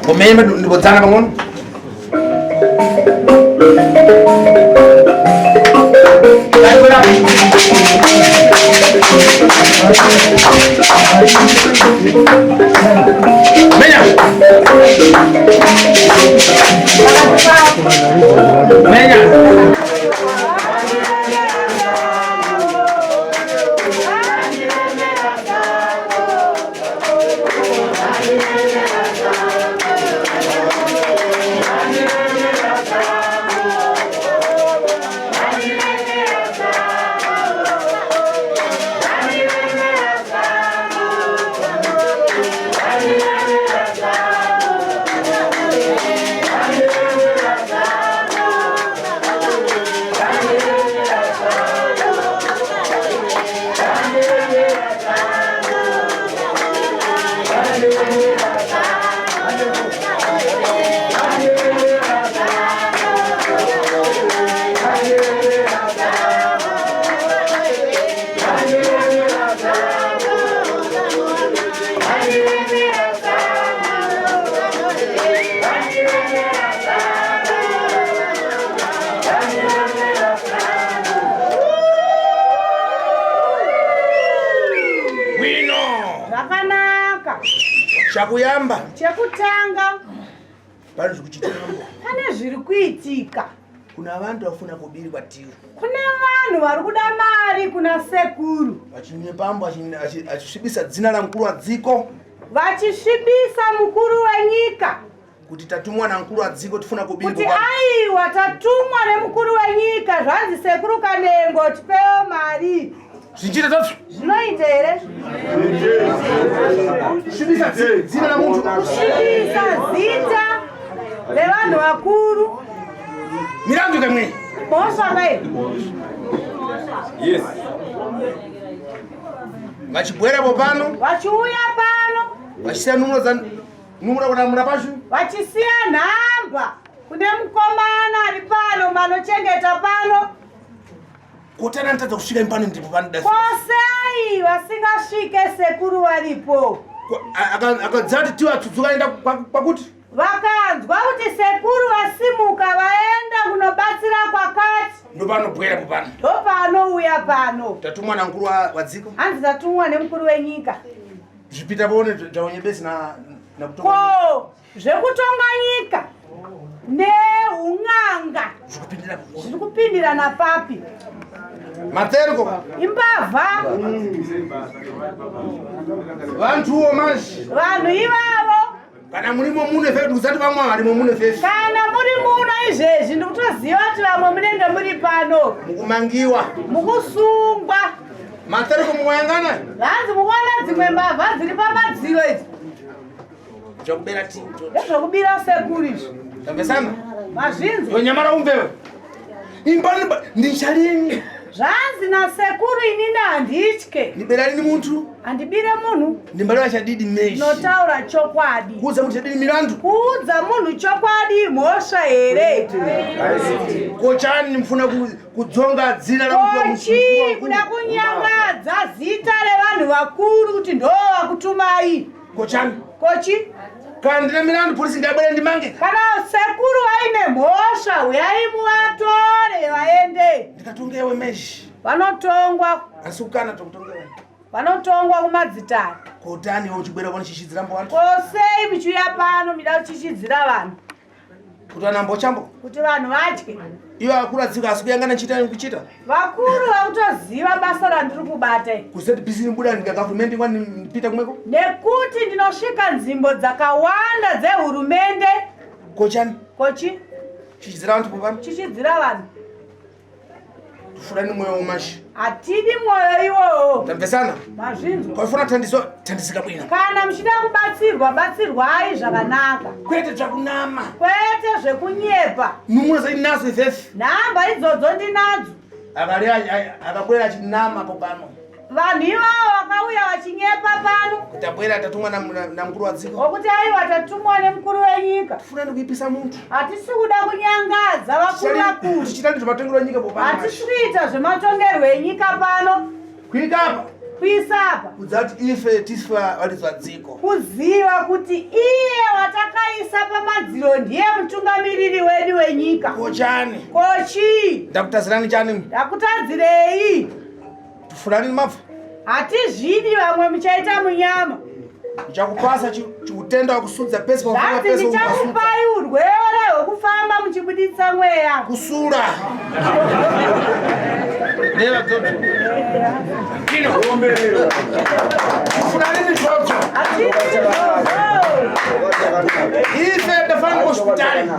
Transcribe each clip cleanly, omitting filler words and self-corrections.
Komene ndibodzana pang'ono. Menya. Menya. Bwino. Zvakanaka. Chakuyamba. Chekutanga. Pane zviri kuchitika. Pane zviri kuitika. Kuna vantu vafuna kubiri kwatiwe. Kune vanhu vari kuda mari kuna sekuru. Vachinyepambo achisvibisa dzina ramukuru wadziko. Vachisvibisa mukuru wenyika. Kuti tatumwa namukuru wadziko tifuna kubiri. Kuti aiwa tatumwa nemukuru wenyika zvanzi sekuru Kanengo tipewo mari. Zvinchiita zvazvo. Zvinoita here? Kusvibisa zina ramuntu. Kusvibisa zita revanhu vakuru. Mirandu kamwe. Mhosva kai? Yes. Vachibwerapo pano. Vachiuya pano. Vachisiya numuro dza numuro kuna murapashu. Vachisiya nhamba kune mukomana ari pano manochengeta pano. Kotana nitadza kusvika pano ndipo panoda. Kosei vasingasvike sekuru varipo. Akadza kuti tiwa tsutsuka enda kwakuti. Vakanzwa kuti sekuru vasimuka vaenda kunobatsira kwakati. Ndopanobwera pano. Ndopanouya pano. Tatumwa namukuru wadziko. Hanzi tatumwa nemukuru wenyika. Zvipita pone zvaonyebesi na na kutonga. Ko zvekutonga nyika neun'anga zviri kupindirana papi? Materko imbavha vantuwo manje vanhu ivavo kana murimo muno ifefe ndikuzati vamwe varimo muno ifefe kana muri muno izvezvi ndikutoziva kuti vamwe munenge muri pano mukumangiwa mukusungwa Matereko mukuyangana Hanzi mukuona dzimwe mbavha dziri pamadziro idzi. Zvakubera ti. Ndezvekubira sekuru izvi. Tambesana. Mazvinzi. Yonyamara umvewe. Imba ndichalini. Zvanzi nasekuru inini handitye. Ndibera lini muntu? Handibire munhu. Ndimbali vachadidi meshi. Ndinotaura chokwadi. Kuudza munhu chadidi milandu. Kuudza munhu chokwadi mhosva here? Kochani mfuna kudzonga dzina rakochii kuda kunyangadza zita revanhu vakuru kuti ndo vakutumai kochani kochi kana ndine milandu polisi ndabwere ndimange kana sekuru vaine mhosva huyai muvatore vaende ndikatongewe meshi vanotongwa asi kukana tokutongewa vanotongwa kumadzitare kotani uchibwera kwanoshishidzira mbo vanhu kosei muchiuya pano mida kuchishidzira vanhu kuti vanhu ambochambo kuti vanhu vadye ivo vakuru adziko asi kuyangana chiita kuchita vakuru vakutoziva basa randiri kubata kuzbc buda ndikagavhumende ngwa ndipita kumweko nekuti ndinosvika nzvimbo dzakawanda dzehurumende kochani kochi chichidzira vanhu popano chichidzira vanhu Tufurani mwoyo umashi. Hatidi mwoyo iwowo. Tamvesana. Mazvinzwa. Kwaifuna tandiswa tandisika bwino. Kana muchida kubatsirwa batsirwai zvakanaka. Kwete zvakunama. Kwete zvekunyepa. Numuro dzinazo ifefe. Nhamba idzodzo ndinadzo. Akali akabwera achinama apo pano. Vanhu ivavo vakauya vachinyepa pano. Tabwera tatumwa namukuru wadziko. Wokuti aiwa tatumwa nemukuru wenyika. Tifuna ndikuipisa muntu. Hatisi kuda kunyangadza vakuru vakuru. Tichita zvematongerwo enyika pano. Hatisi kuita zvematongerwo enyika pano. Kuita apa. Kuisa apa. Kudza kuti ife tiswa varizwa dziko. Kuziva kuti iye watakaisa pamadziro ndiye mutungamiriri wedu wenyika. Kochani. Kochi. Ndakutadzirani chani? Ndakutadzirei? Fulani mabva. Hatizvidi vamwe muchaita munyama. Ndichakupasa chiutenda wakusudza pese paufamba pese. Ndichakupai urwere hwekufamba muchibuditsa mweya. Kusura. Neva dzodzo. Kino. Fulani ni dzodzo. Ife ndafana hospitali.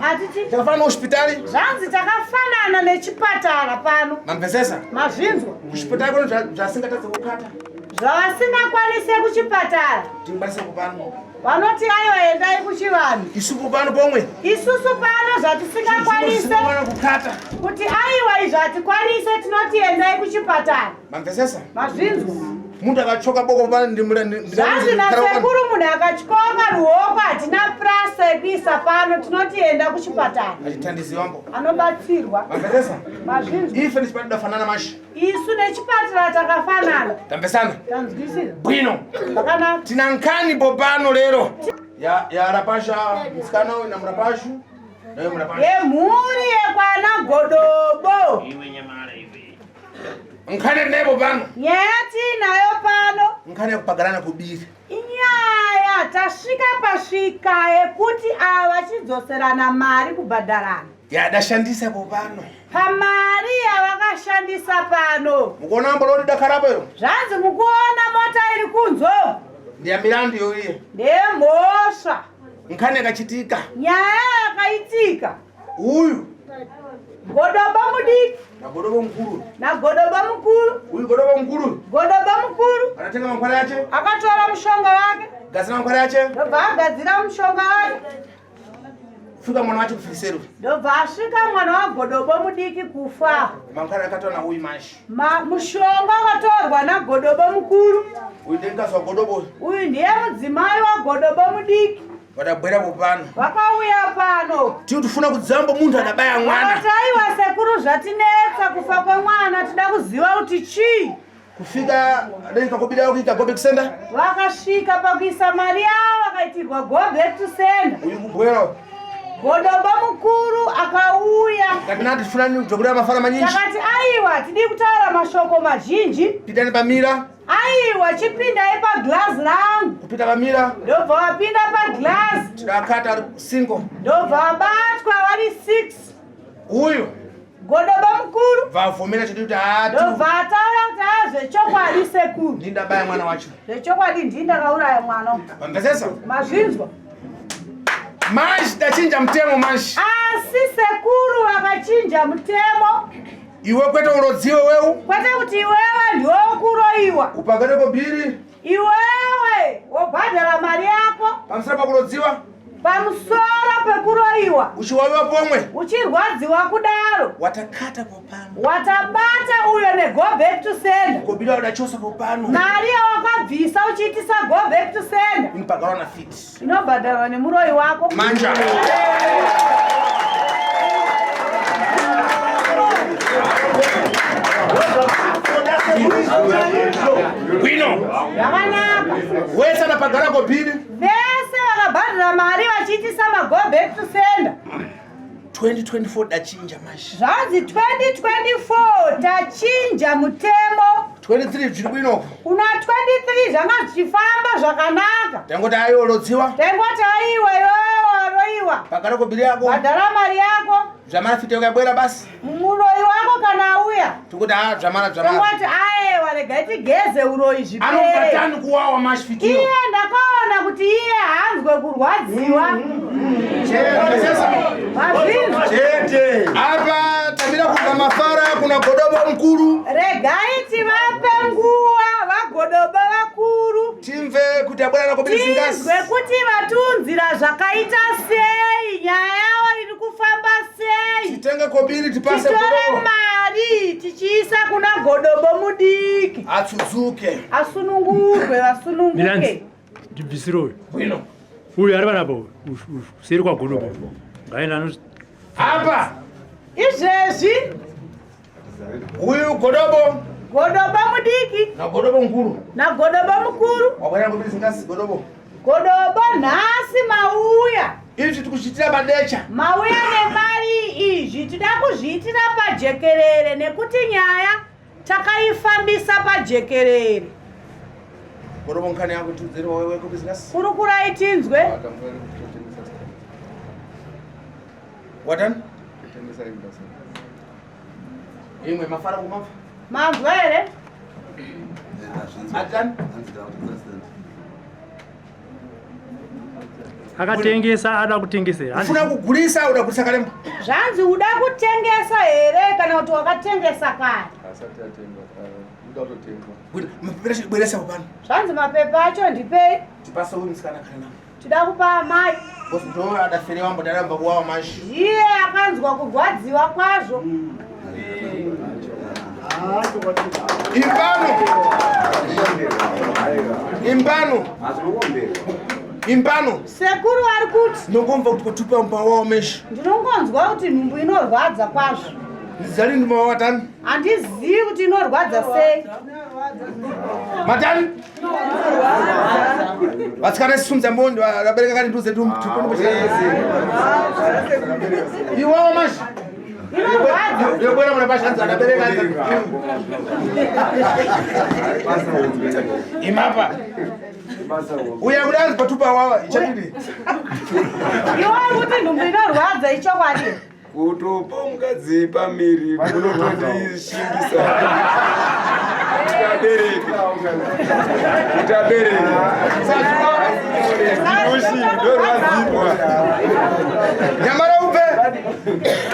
Atiti. Takafanana hospitali. Zvanzi takafanana nechipatara pano. Mamvesesa? Mazvinzwa. Kuchipatara kuno zvasingatadze kukata. Zvavasingakwanise kuchipatara. Tingakwanise kupano. Vanoti aiwa endai kuchivanhu. Isu pano pomwe. Isusu pano zvatisingakwanise kukata. Kuti aiwa izvi hatikwanise tinoti endai kuchipatara. Mamvesesa? Mazvinzwa. Munhu akachoka boko pano ndimura Zvanzi nasekuru munhu akatyoka ruoko hatina prasa yekuisa pano tinoti enda kuchipatara. Achitandisi wambo. Anobatsirwa. Mamvesesa? Mazvinzwa. Ife nechipatara fanana mashi. Isu nechipatara takafanana. Tamvesana? Tanzwisisa. Bwino. Zvakanaka. Tina nkani popano lero. Ya ya rapasha msikana uyu na murapashu. Naye murapashu. Yemhuri yekwana Godobo. Iwe nyamara iwe. Nkhani nebo pano. Nyaya tiinayo pano. Nkhani yekupagarana kubiri. Inyaya tasvika pasvika yekuti ava vachidzoserana mari kubhadharana. Yadashandisa popano. Pamari yavakashandisa pano. Mukuona mbolodi dakarapo iro. Zvanzi mukuona mota iri kunzo. Ndiya milandu yoiye. Ndemhosva. Nkhani yakachitika. Nyaya yakaitika. Uyu. Godobo mudiki. Nagodobo mukuru. Nagodobo mukuru. Uyu godobo mukuru. Godobo mukuru. Anatenga mankwara yache. Akatora mushonga wake. Gadzira mankwara yache. Ndobva agadzira mushonga wake. Fika mwana wacho kufiseru. Ndobva asvika mwana waGodobo mudiki kufa. Mankwara akatorwa na uyu mashi. Mushonga wakatorwa naGodobo mukuru. Uyu ndiye mukadzi waGodobo. Uyu ndiye mudzimai waGodobo mudiki. Vadabwera popano. Vakauya pano. Tiri kufuna kudzambo munhu adabaya mwana. Vakati aiwa sekuru zvatinetsa kufa kwemwana tida kuziva kuti chii. Kufika dai kakubida kuita go back sender. Vakasvika pakuisa mari yavo vakaitirwa go back to sender. Uyu kubwera. Godobo mukuru akauya. Kati nati fulani kujokuda mafara manyinji. Takati aiwa tidi kutaura mashoko mazhinji. Pitani pamira. Aiwa chipindai paglass rangu. Kupita pamira. Ndobva wapinda paglass. Tidakata ari single. Ndobva wabatwa vari 6. Uyu. Godobo mukuru. Vavhomera chete kuti ati. Ndobva ataura kuti haa zvechokwadi sekuru. Ndini ndabaya mwana wacho. Zvechokwadi ndini ndakauraya mwana. Vamvesesa? Mazvinzwa. Manji tachinja mutemo manji. Asi sekuru vakachinja mutemo. Iwe kwete urodziwe wewe. Kwete kuti iwewe ndiwe ukuroiwa. Upagare kobiri. Iwewe wobhadhara mari yako. Pamusoro pakurodziwa. Pamusoro pekuroiwa. Uchiwawiwa pomwe. Uchirwadziwa kudaro. Watakata popano. Watabata uyo ne go back to sender. Kobiri wadachosa popano. Mari yawakabvisa uchiitisa go back to sender. Inobhadharwa na fit. Inobhadharwa nemuroyi wako. Manja. Bwino. Zvakanaka. Wese anapagara kobiri. Vese vakabhadhara mari vachiitisa ma go back to sender. 2024 dachinja mashi. Zvanzi 2024 tachinja mutemo. 23 zviri bwino. Kuna 23 zvanga zvichifamba zvakanaka. Tangoti aiwa urodziwa. Tangoti aiwa iwewe waroiwa. Pagara kobiri yako. Bhadhara mari yako. Zvamara fite ukabwera basi. Muroyi wako kana auya. Tikuti haa zvamara zvamara. Tangoti aiwa regai tigeze uroyi zvipere. Anobatani kuwawa mashi fitiyo. Iye ndakaona kuti iye haanzwe kurwadziwa. Mazvinzwa. Chete. Apa tamira kubva mafara kuna Godobo mukuru. Regai tivape nguva vaGodobo vakuru. Timve kuti abwera nakobiri zingasi. Tizwe kuti vatiunzira zvakaita sei nyaya yavo iri kufamba sei. Titenge kobiri tipase Titore Godobo. mari tichiisa kuna Godobo mudiki. Atsudzuke. Asunungurwe vasununguke. Milanzi ndibvisire uyu. Bwino. Uyu ari panapa uyu kuseri kwaGodobo. Ngaenda ano. Apa. Izvezvi. Uyu Godobo. Godobo mudiki nagodobo mukuru. Nagodobo mukuru. Wabwera ngobizingasi godobo. Godobo nhasi mauya. Izvi tikuchiitira padecha. Mauya nemari izvi tida kuzviitira pajekerere nekuti nyaya takaifambisa pajekerere. Godobo nkhani yako tiudzire wewe kubusiness. Kurukurai tinzwe. Watani? Imwe mafara kumamva. Manzwa here? Atani? Akatengesa ada kutengesera. Ufuna kugulisa uda kulisa kalemba. Zvanzi uda kutengesa here kana kuti wakatengesa kare? Asati atengwa, uda kutotengwa. Mapepa bweresa pano. Zvanzi mapepa acho ndipei. Tipasa uyu musikana kana namo. Tida kupa amai. Boss ndo adafere wambo daramba kuwawa mashi. Ndiye akanzwa kurwadziwa kwazvo. Impano. Impano. Impano. Sekuru ari kuti ndinongomva kuti kutupa mbawawa meshi. Ndinongonzwa kuti nhumbu inorwadza kwazvo. Ndizali ndimbawawa tani? Handizivi kuti inorwadza sei. Matani? Vasikana sumza mbondo vabereka kani nduze tupo. Iwawa mashi. Yobwera muna pashanza adabereka. Imapa. Uya kudanzi patupa wawa ichadidi. Iwe kuti nhumbu inorwadza ichokwadi. Kutopa mukadzi pamiri kunotondishingisa. Kutabereka. Kutabereka. Ushi ndorwadzirwa. Nyamara upe.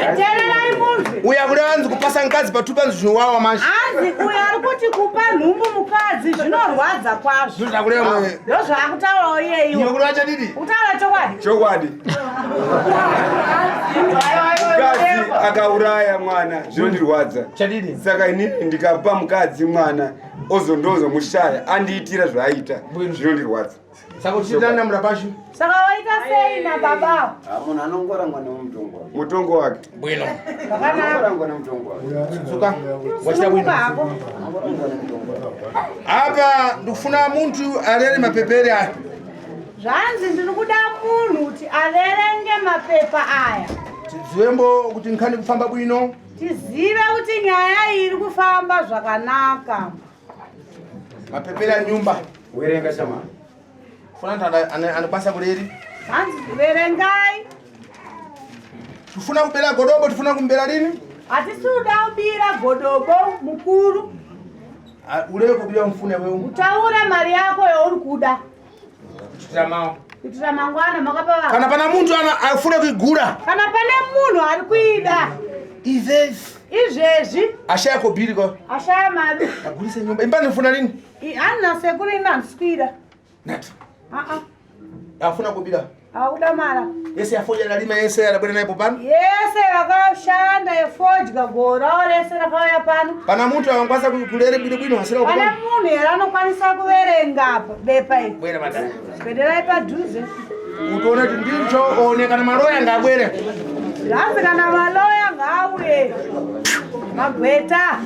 Tererai munzwe. Uya kudanzi kupasa mukadzi patupa zvinowawa mashi. Hanzi uya ari kuti kupa nhumbu mukadzi zvinorwadza kwazvo. Ndozvakureva mwe. Ndozvaakutaurawo iye iwe. Iwe kuda chadidi? Kutaura chokwadi. Chokwadi. Mukadzi akauraya mwana zvinondirwadza. Chadidi? Saka inini ndikapa mukadzi mwana ozondozomushaya andiitira zvaaita zvinondirwadza. Saka uchiitana murapashi. Saka waita sei nababa? Munhu anongorangwa nemutongo wake. Mutongo wake. Bwino. Zvakanaka. Anongorangwa nemutongo wake. Suka. Wachita bwino. Sununguka hako. Anongorangwa nemutongo wake. Apa ndikufuna muntu arere mapepere aya. Zvanzi ndiri kuda munhu kuti averenge mapepa aya. Tidziwembo kuti nkhani kufamba bwino. Tizive kuti nyaya iyi iri kufamba zvakanaka. Mapepere anyumba. Werenga shama. Funa muntu anokwanisa kureri. Hanzi verengai. Tifuna kubera godobo, tifuna kumbera lini? Hatisi kuda kubira godobo mukuru. Ulewe kubira mfune wewe. Utaura mari yako yauri kuda. Kuitira mawo. Kuitira mangwana makapa vanhu. Kana pana muntu afuna kuigura. Kana pane munhu ari kuida. Izvezvi. Izvezvi. Ashaya kobiri ko. Ashaya mari. Agulise nyumba. Imba ndifuna lini? Hanzi sekuru ini handisi kuida. Nati. Aa. Afuna kubira. Akuda mara. Yese afodya dalima yese arabwera naye pano. Yese vakashanda yefodya gorawo rese rakauya pano. Pana muntu angakwanisa kulere bwino bwino hasira Pane kupona. munhu here anokwanisa kuverenga bepa iri? Bwera madam. Swederai padhuze. Utoona kuti ndicho one kana maloya ngabwere. Zvanzi kana maloya ngaauye. Magweta.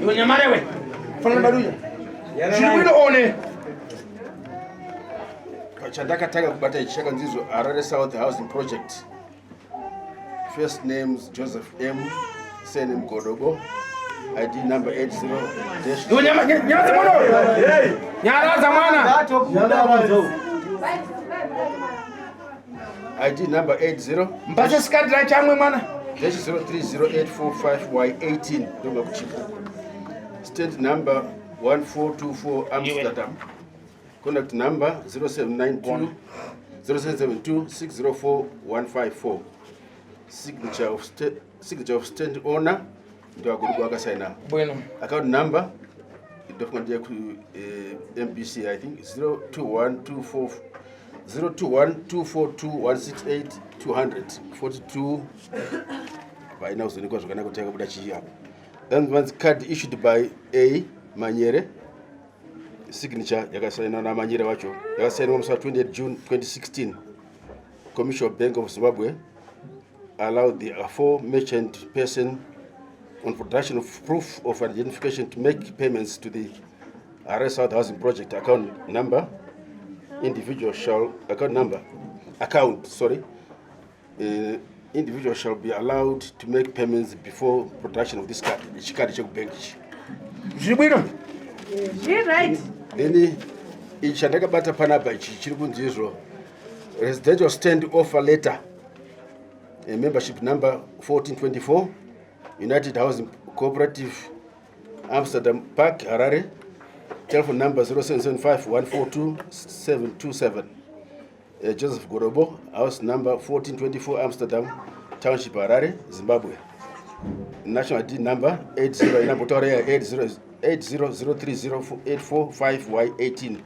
Iwe nyamare we. Fanana baduya. Zviri bwino one. Chandakatanga kubata ichi chakanzi Harare South Housing Project. First names Joseph M. Surname Godobo. ID number 80 dash. Iwe nyama nyaradza mwana uyu. Nyaradza mwana. ID number 80 Mpase sikadira chamwe mwana. Dash 030845Y18 ndobva kuchipo. State number 1424 Amsterdam. Contact number 0792 0772 604 154. Signature of signature of stand owner ndo agurugu akasaina. Bueno. Account number ndofunga ndiye ku MBC I think 02124 021242168 242 vaina kuzoonekwa zvakanaka kuti yakabuda chii apa. Then one's card issued by A Manyere, signature yakasainwa naManyere wacho, yakasainwa musi wa 28 June 2016, Commercial Bank of Zimbabwe. allow the aforementioned person on production of proof of identification to make payments to the Harare South Housing Project account number. Individual shall account number account sorry. Individual shall be allowed to make payments before production of this card. Ichi card chekubank ichi. Zviri bwino. Zviri right. Then ichi chandakabata panapa ichi chiri kunzi izvo residential stand offer letter, a membership number 1424, United Housing Cooperative, Amsterdam Park, Harare, telephone number 0775 142 727. Joseph Gorobo, house number 1424, Amsterdam Township, Harare, Zimbabwe. National ID number 80 inambotaura iya 80 8003084 5Y18.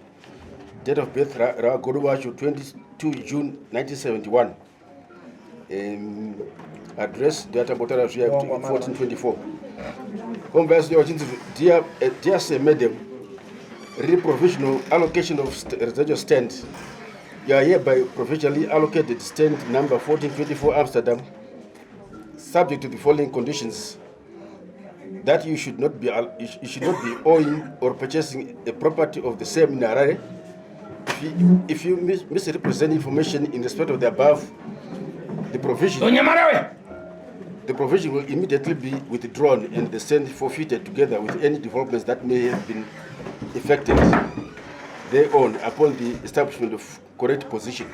Date of birth raGorobo wacho 22 June 1971. Address ndoyatambotaura zviya kuti 1424. Komba wachinzi dear sir, madam, re provisional allocation of residential stand. You are hereby provisionally allocated stand number 1424, Amsterdam, subject to the following conditions: that you should not be you should not be owning or purchasing a property of the same in Harare. If you misrepresent information in respect of the above, the provision Onyamara we. the provision will immediately be withdrawn and the stand forfeited, together with any developments that may have been effected thereon, upon the establishment of correct position.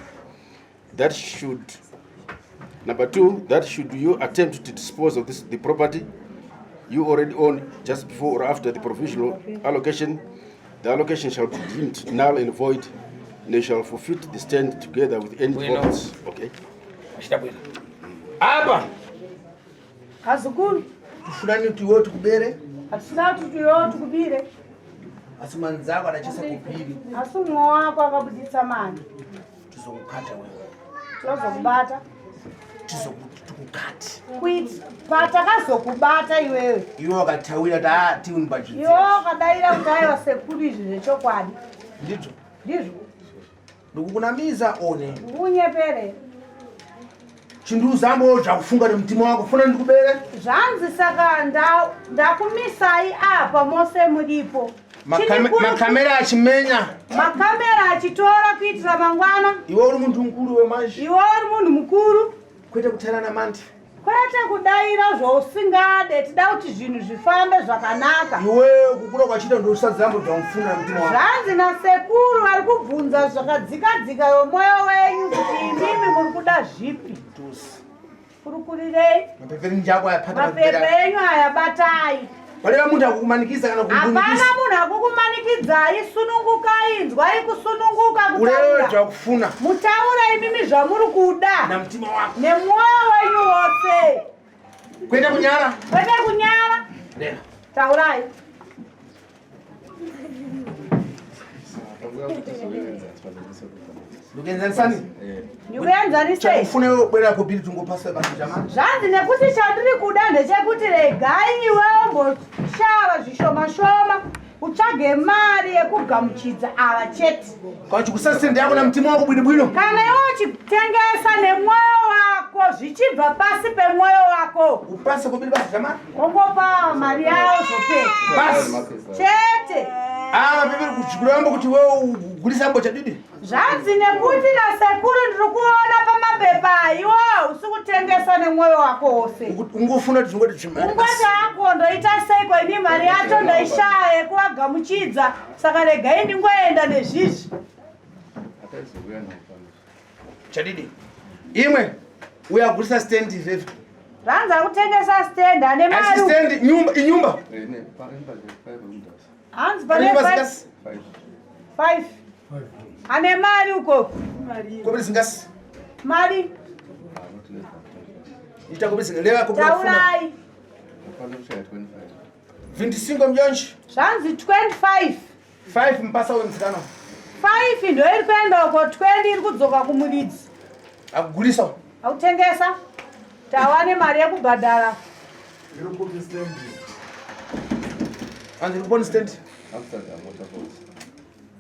That should, number two, that should you attempt to dispose of this the property you already own just before or after the provisional allocation, the allocation shall be deemed null and void, and they shall forfeit the stand together with any Bwino. developments. Okay. Achita bwino. Apa Kazukuru. Tifunani kuti iwewe tikubere? Hatisina kuti iwewo tikubire. Asi manzako adachisa kupiri. Asi mumwe wako akabuditsa mani. Tizokukata wewe. Tinozokubata. Tizokuti tikukate. Kuiti patakazokubata iwewe, Iwe wakatawira kuti a tiuni pachidzi. Iwe wakadaira kuti aiwa sekuru, izvi zvechokwadi. Ndizvo. Ndizvo. Ndikukunamiza one? Unyepere. Chinduzambo zvakufunga nemutima wako funa ndikubere? Zvanzi saka ndakumisai apa mose muripo. Makamera achimenya. Makamera achitora kuitira mangwana. Iwe uri muntu mukuru wemazhi. Iwe uri munhu mukuru. Kwete kuterana mandi. Kwete kudaira zvausingaде. Tida kuti zvinhu zvifambe zvakanaka. Iwe kukura kwachiita ndosadzambo zvamufuna nemutima wako. Zvanzi nasekuru vari kubvunza zvakadzikadzika yomwoyo wenyu kuti imimi muri kuda zvipi. Tusi. Kurukurirei. Mapeperi njako ayapata. Mapepa enyu aya batai. Paleva muntu akukumanikisa kana Hapana kukumbundikisa. munhu akukumanikidzai. Sunungukai, inzwai kusununguka Urewe kutaura. zvakufuna. Mutaura imimi zvamuri kuda. Namutima wako. Nemwoyo wenyu wose. Kwete kunyara. Kwete kunyara. Lera. Taurai. Ndikuenzanisani. Ndikuenzanisei. Chakufuna iwe bwera kupiri tungopasa basi jamani. Zvanzi nekuti chandiri kuda ndechekuti regai iwe umboshava zvishoma shoma, utsvage mari yekugamuchidza ava chete. Kana chikusasende yako namutima wako bwino bwino. Kana iwe uchitengesa nemwoyo wako, zvichibva pasi pemwoyo wako, Upase kupiri basi jamani. ongopa mari yawo, zvopera. Basi. Chete. Ah, mapeperi kuchikuramba kuti wewe ugulisa mbo chadidi. Zvanzi nekuti nasekuru ndiri kuona pamapepa iwo usi kutengesa nemwoyo wako wose. Ungofuna kuti zvingoti zvimari. Ungoti ako ndoita seiko ini, mari yacho ndoishaya yekuvagamuchidza, saka regai ndingoenda nezvizvi. Chadidi. Imwe uya agulisa stand izvezvi. Zvanzi akutengesa stand, ane Asi mari. stand nyumba inyumba. Hanzi pane Nyumba five- zingasi. five, ane mari uko. Kopiri zingasi. Mari. Ita kopiri zingasi. Leva kopiri kufuna. Taurai. 25 mjonji. Zvanzi 25. 5 mpasa wemtsikana. 5 ndo iri kuenda uko, 20 iri kudzoka kumuridzi. Akugulisa. Akutengesa, tawane mari yekubhadhara. Anzi kuponi stand.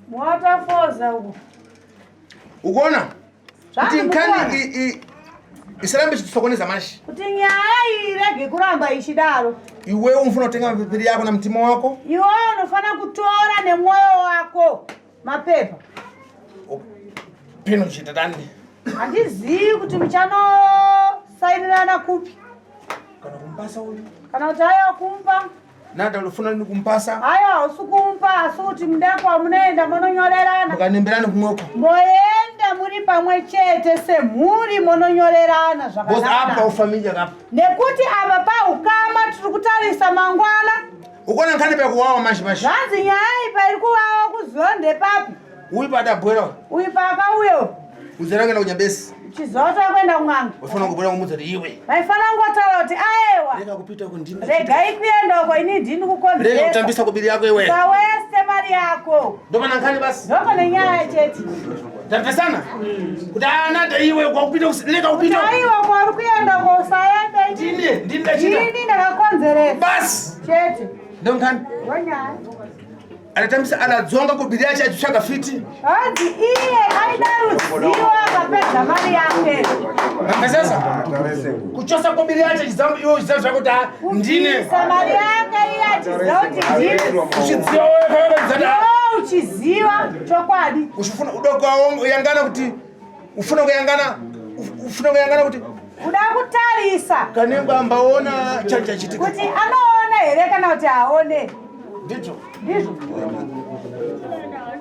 Muwaterfalls uko. Ukuona? Zvanzi Kuti nkani mukuona. i Isarambe ichitisokoneza manje. Kuti nyaya iyi irege kuramba ichidaro. Iwewe unofana kutenga mapeperi yako namutima wako. Iwewe unofana kutora nemwoyo wako mapepa. Pino chitatani. Handizivi kuti muchanosainirana kupi. Kana kumpasa uyu. Kana kuti aiwa kumpa. Nada ulifuna nini kumpasa? Aiwa hausi kumpa asi kuti mudako munoenda mononyorerana. Mukanemberana kumweko. Moenda muri pamwe chete semhuri mononyorerana zvakanaka. Boss apa ufamilia kapa. Nekuti apa paukama tiri kutarisa mangwana. Ukona nkhani pakuwawa manje manje. Zvanzi nyaya iyi pairi kuwawa kuziva ndepapi? Uyu padabwera. Uyu paakauya. Uzera kuenda kunyambesi. Chizota kuenda kun'anga. Waifana kungobuda kumudza kuti iwe. Vaifana kungotaura kuti aewa. Rega kupita uko ndini. Regai kuenda uko ini ndini kukonzeresa. Rega kutambisa kubiri yako iwe. Usaweste mari yako. Ndopana nkhani basi. Ndopane nyaya chete. Tapesana? Kuti ana iwe kwakupita rega kupita. Aiwa kwauri kuenda uko usaende. Ndini ndini ndachita. Ndini ndakakonzeresa. Basi. Chete. Ndomkhani. Ndonyaya. Anatambisa anadzonga kubiri yacho achitsvaga fiti. Hanzi iye aida ruzivo akapedza mari yake. Sasa kuchosa kubiri yacho chizambu iwe uchiziva zvako kuti ah, ndine. Kubvisa mari yake iye achiziva kuti ndine. Uchiziva wewe Iwe uchiziva chokwadi. Uchifuna udoka yangana kuti ufuna kuyangana ufuna kuyangana kuti uda kutarisa kanengo ambaona chani chachitika kuti anoona here kana kuti haone. Ndizvo. Ndizvo.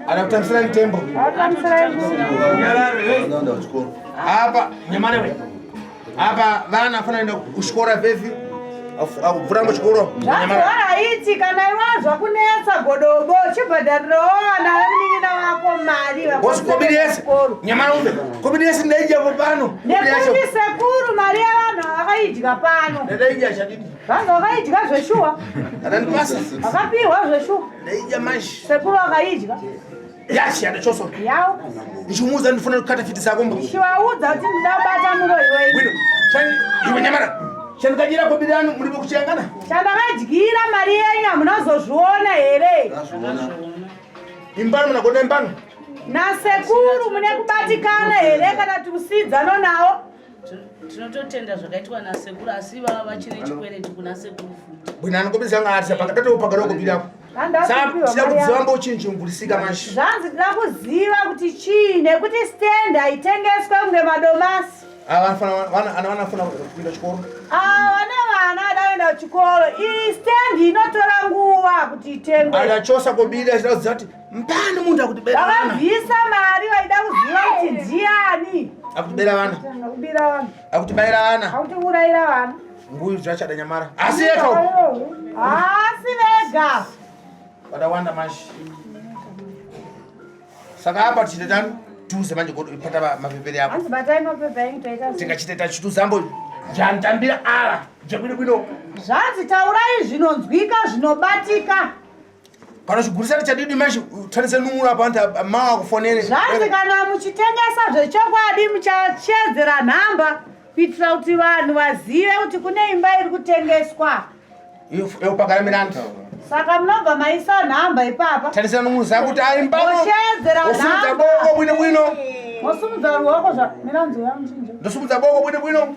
Anakutambisira mutembo. Anakutambisira Apa nyamare we. Apa vana fanira kuenda kuchikora vhevi. Akubvura kuchikoro. Zvazoraiti kana iwe zvakunetsa godobo chibhadharirawo vana vemunin'ina wako mari Bosi kobiri yese. Nyamara umbe. Kobiri yese ndaidya pano. Nekuti sekuru mari yevanhu vakaidya pano. Ndaidya chadidi. Vanhu vakaidya zveshuwa. Anandipasa. Vakapiwa zveshuwa. Ndaidya manje. Sekuru vakaidya. Yashi adachoso. Yau. Ndichimuudza ndifuna kukata fiti zako mbo. Ndichivaudza kuti ndinobata muroyi wenyu. Bwino. Chani iwe nyamara. Chandakadyira kobiri yanu muri kuchiyangana? Chandakadyira mari yenyu hamunazozviona here? Imbano munagoda imbano. Nasekuru mune kubatikana here kana kuti kusidzano nawo? Tinototenda zvakaitwa nasekuru asi vava vachine chikwereti kuna sekuru futi. Bwino anokobiri zanga arisa pakatati upagara kobiri yako. Saka tida kuziva mbo chinhu chingurisika manje. Zvanzi tida kuziva kuti chii nekuti stand haitengeswe kunge madomasi. Ava vana vanafuna kuenda chikoro. Ava vana vana vada kuenda kuchikoro. Iyi stand inotora nguva kuti itengwe. Akachosa kobiri achida kuziva kuti mpani munhu akutibera vana. Vakabvisa mari vaida kuziva kuti ndiani. Akutibera vana. Akubira vana. Akutibaira vana. Akutiurayira vana. Nguyu zvachada nyamara. Asi yeka. Asi vega. Vadawanda manje. Saka apa tichite tani tuze manje pata mapeperi ako. Hanzi batai mapepa enyu toita. Tingachite tachituzambo jantambira ara jebwino bwino. Zvanzi taurai zvinonzwika zvinobatika. Kana chigurisa chadidi manje tarise numura apa antu mawa kufonere. Zvanzi kana muchitengesa zvechokwadi muchachedzera nhamba kuitira kuti vanhu vazive kuti kune imba iri kutengeswa. Yopagara miranda. Saka munobva maisa nhamba ipapa. Tarisira numura zako kuti ari mbano. Moshedzera nhamba. Boko bwino bwino. Mosumudza ruoko zva miranzo yamuchinja. Ndosumudza boko bwino bwino.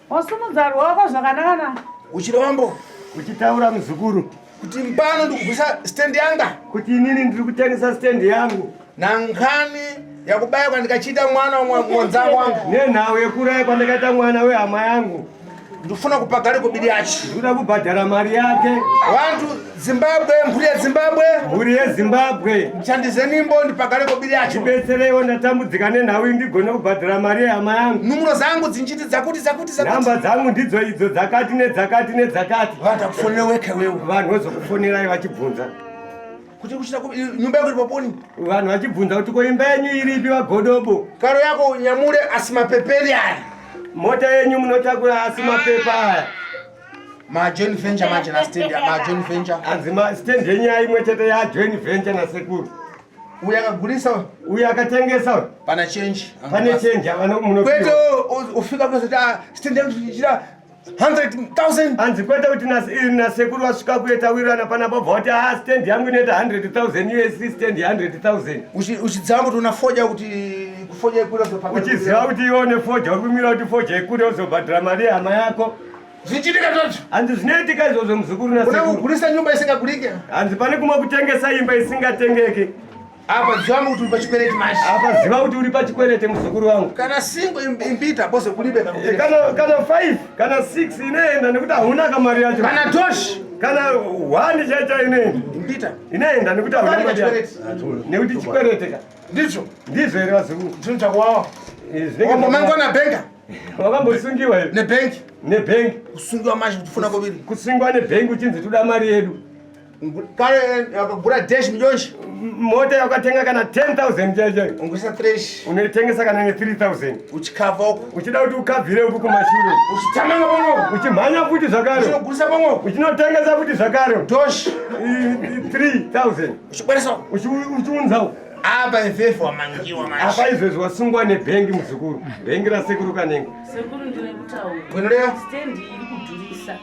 Mosumudza ruoko zvakanaka. Uchida wambo. Uchitaura muzukuru. Kuti mbano ndikubvisa stand yanga. Kuti inini ndiri kutengesa stand yangu. Nankani yakubaya kwandikachiita mwana mwanzangu wangu. Nenhau yekuraya kwandakaita mwana wehama yangu. Ndifuna kupagare kubiri yacho. Ndikuda kubhadhara mari yake. Vantu Zimbabwe, mhuri yeZimbabwe. Mhuri yeZimbabwe. Ndishandise nimbo ndipagare kubiri yacho. Ndibetsereiwo ndatambudzika nenhau iyi ndigone kubhadhara mari yehama yangu. Numuro zangu dzinchiti dzakuti dzakuti dzakuti. Nhamba dzangu ndidzo idzo dzakati nedzakati nedzakati. Vanhu takufonera weke wewe. Vanhu vozokufonerai vachibvunza. Kuti kuchita nyumba yako iri paponi. Vanhu vachibvunza kuti ko imba yenyu iripi vagodobo. Karo yako nyamure asi mapeperi aya. Mota yenyu munotakura asi mapepa aya. Ma joint venture manje na stand ma joint venture. Anzi ma stand yenyu imwe chete ya joint venture na sekuru. Uyu akagurisa uyu akatengesa pana change. Pane change avano muno. Kwete ufika kuzoti stand yangu ichira 100,000. Hanzi kwete kuti nasekuru vasvika kuye tawirirana panapa bva kuti ah stand yangu inoita 100,000 US stand 100,000. Uchiziva kuti una foja kuti kufoja ikure uzobhadhara. Uchiziva kuti iwe une foja uri kumira kuti foja ikure uzobhadhara mari yehama yako. Zvichiitika zvazvo. Hanzi zvinoitika izvozvo muzukuru nasekuru. Unokugurisa nyumba isingagurike. Hanzi pane kumwe kutengesa imba isingatengeki. Apa ziva kuti uri pachikwereti manje. Apa ziva kuti uri pachikwereti muzukuru wangu. Kana single imbita bose kulibe eh, kana kana 5 kana 6 inoenda nekuti hauna kamari yacho. Kana tosh kana 1 chaita inoenda. Imbita. Inoenda nekuti hauna mari yacho. Nekuti chikwerete ka. Ndizvo. Ndizvo here vazukuru. Zvinhu chakuwawa. Eh, Wambomangwana bhenga. Wakambosungiwa here? Nebhengi. Nebhengi. Kusungiwa manje kuti funa koviri. Kusungwa nebhengi uchinzi toda mari yedu. Kare wakagura dash mjonji. Mota yakatenga kana 10000 chaicho. Ungisa trash. Unoitengesa kana ne 3000. Uchikava uko. Uchida kuti ukabvire uko kumashure. Uchitamanga pamwe. Uchimhanya futi zvakare. Uchinogurisa pamwe. Uchinotengesa futi zvakare. Tosh. 3000. Uchibweresa. Uchiunza. Apa ifefe wamangiwa manje. Apa izvezvi wasungwa nebhengi muzukuru. Bhengi rasekuru Kanengo. Sekuru ndine kutaura. Bwinoreya. Stand iri kudhurisa.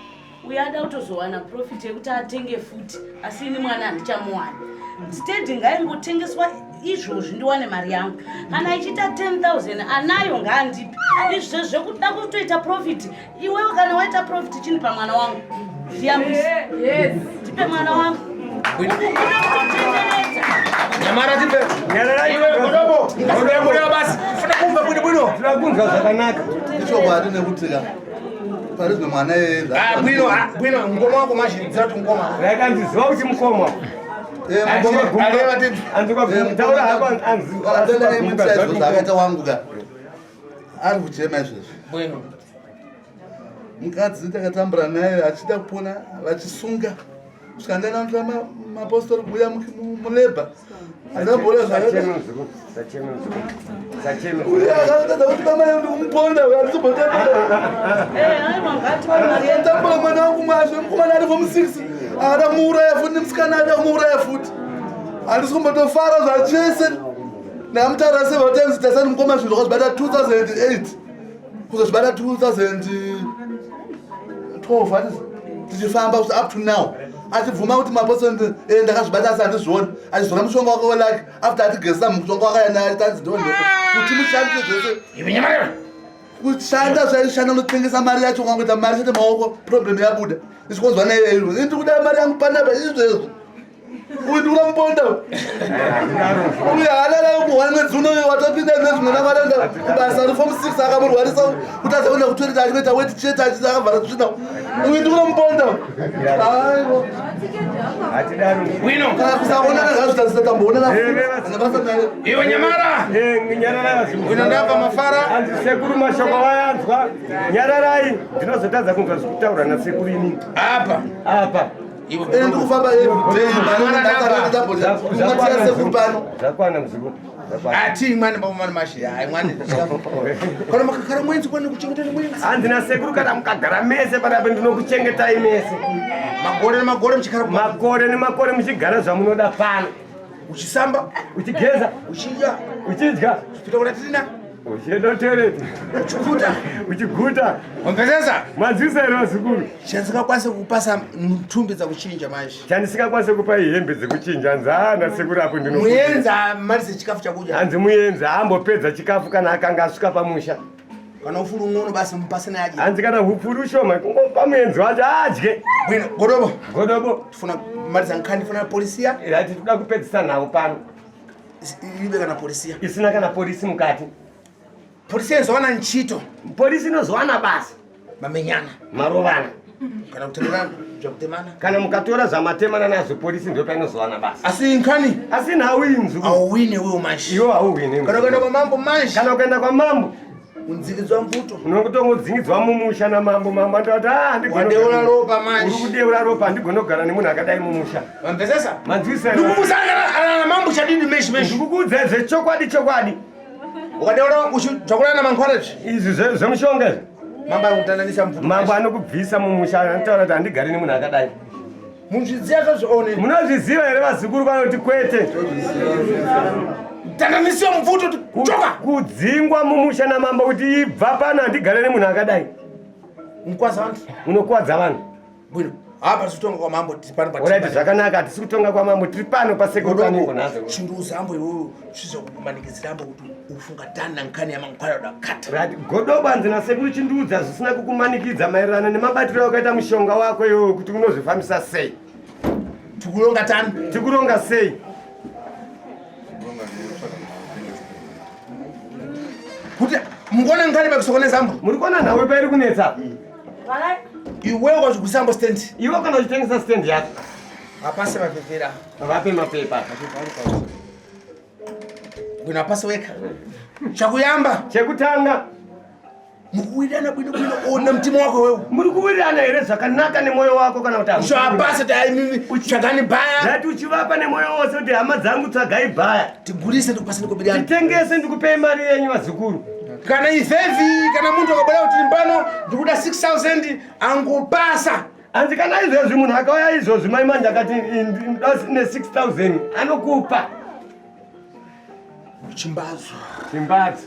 Uyo ada kutozowana profit yekuti atenge futi asi ini mwana handichamuwani. Steady ngaingotengeswa izvozvi ndiwane mari yangu. Kana ichiita 10,000 anayo ngaandipe. Izvo zvekuda kutoita profit iwewe kana waita profit chinipa mwana wangu. Ndiyambise. Yes. Ndipe mwana wangu. Ukuda kutotenderedza. Nyamara tipe. Iwe godobo. Godobo basi. Funa kumva bwino bwino. Tinokunzwa zvakanaka. Ichokwadi nekuti ka pari zvino mwana iyeye Ah, bwino, ah, bwino mukoma wako manje nzira kuti mukoma. Raikanziziva kuti mukoma. Eh, mukoma. Taura hako anzi. Zvakaita wangu ka. Ari kuchema izvezvi. Bwino. Mukadzi takatambura naye achida kupona vachisunga kusvika ndanamutora mapostori kuuya mulebha andamboona zvakautadza kuti bamai ndikumuponda andisimbotambura mwana wangu mwazve mukomana ari fomu 6 akada kumuuraya futi nemusikana ada kumuuraya futi handisi kumbotofara zvachese ndakamutaura several times tasani mukoma zvinhu zvakazvibata 2008 kuzozvibata 2012 ati tichifamba kuti up to now achibvuma kuti maposenti eh, ndakazvibata asi handizvioni achizora mushonga wake welake after atigezesa mushonga wakaya naye tanzi ndiwo mhepo kuti mushandise zvese kushanda zvaishanda unotengesa mari yacho ukangoita mari chete maoko problem yabuda ichikonzwa naiyeyo ini ndikuda mari yangu panapa izvezvo uyu ndikuda muponda uyu haana kuhwa mwedzi uno watopinda nezvimwe namarenda kubasa ari form 6 akamurwarisa kuti azakuenda kutoilet achinoita weti chete achiti akavhara tsvina uyu ndikuda muponda aiwa kana kusaonana zvazvitarisa tamboonana ane basa naye iwe nyamara Wino ndabva mafara hanzi sekuru mashoko vayanzwa nyararai ndinozotadza kunzwa zvekutaura nasekuru inini apa apa Ene ndikufamba everyday mari sekuru pano. Zvakwana muzukuru. Ati imwani baba mani mashi. Hayi mwani. Kana makakara mwenzi kwani kuchengetana mwenzi. Hanzi nasekuru kana mukagara mese panapa ndinokuchengetai mese. Makore nemakore muchigara makore nemakore muchigara zvamunoda pano. Uchisamba, uchigeza, uchidya, uchidya, uchipinda kuna tina. Uchienda toilet. Uchiguta. Uchiguta. Wamvesesa? Manzwisa here vazukuru? Chandisingakwanise kupasa ntumbi dzakuchinja manje. Chandisingakwanise kupa ihembe dzekuchinja hanzi haa nasekuru apo ndino. Muyenzi amalize chikafu chakudya. Hanzi muyenzi ambopedza chikafu kana akanga asvika pamusha. Kana ufuru ungono basi mupase naye adye. Hanzi kana hupfuru ushoma kungopa muyenzi wacho adye. Bwino godobo. Godobo. Tifuna maliza nkhani funa polisia. Rati tikuda kupedzisa nhau pano. Ibe kana polisia. Isina kana polisi mukati. Polisi inozowana nchito. Polisi inozowana basa. Mamenyana. Marovana. Kana kutemana zvakutemana. Kana mukatora zvamatemana nazvo polisi ndio painozowana basa. Asi nkhani. Asi nhau iyi mzukuru. Auwine wewe manje. Iwe auwine. Kana ukaenda kwa mambo manje. Kana ukaenda kwa mambo. Undzikidzwa mvuto. Unokutongodzingidzwa mumusha namambo mambo anoti ah handigoni. Wadeura ropa manje. Uri kudeura ropa handigoni kugara nemunhu akadai mumusha. Mamvesesa? Manzwisa. Ndikukuudza ana mambo chadini meshi meshi. Ndikukuudza zvechokwadi chokwadi. Ukadeura uchidzvakurana mankhwara izvi. Izvi zvemushonga izvi. Mambo anokutandanisa mvuto. Mambo anokubvisa mumusha anotaura kuti handigari nemunhu akadai. Munozviziva zvazvione. Munozviziva here vazukuru vanoti kwete. Tandanisiwa mvuto choka. Kudzingwa mumusha namambo kuti ibva pano handigare nemunhu akadai. Mukwaza vantu. Unokwadza vanhu. Bwino. Apa tikutonga kwamambo tiri pano Alright, zvakanaka hatisi kutonga kwamambo tiri pano pasekuru kanengo nhasi. Chinduza ambo iwewe chizokumanikidzira ambo kuti ufunga tani nankani yamankwara da kata. Right, godobo hanzi nasekuru chindiudza zvisina kukumanikidza maererano nemabatiro aukaita mushonga wako iwewe kuti unozvifambisa sei. Tikuronga tani. Tikuronga sei? Kuti mukuona nkani pakusokoneza ambo? Muri kuona nhau pairi kunetsa? Iwewe wazvigusa ambo stand. Iwe kana uchitengesa stand yako. Hapasi mapepera. Vape mapepa. Bwino hapasi weka. Chakuyamba. Chekutanga. Mukuwirirana bwino bwino ona mtima wako wewe. Muri kuwirirana here zvakanaka nemwoyo wako kana kuti hamusi? Zvapasi dai mimi tsvagani bhaya. Zvati uchivapa nemwoyo wose kuti hama dzangu tsvagai bhaya. Tigulise ndikupase ndikubirana. Titengese ndikupei mari yenyu vazukuru. Kana ifevi kana muntu akabwera kuti mbano ndikuda 6000 angopasa. Hanzi kana izvezvi munhu akauya izvozvi mai manje akati ne 6000 anokupa. Chimbadzo. Chimbadzo.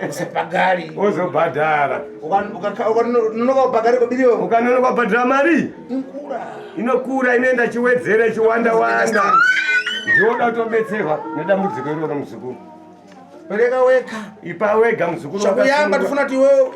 Usapagari. Ozobhadhara. Ukanonoka kubhadhara kobiriyo. Ukanonoka kubhadhara mari. Inokura. Inokura inoenda chiwedzera chiwanda wanda. Ndioda kutobetserwa nedambudziko iroro muzukuru. Pereka weka. Ipa wega muzukuru. Chakuyamba tifuna kuti iwewe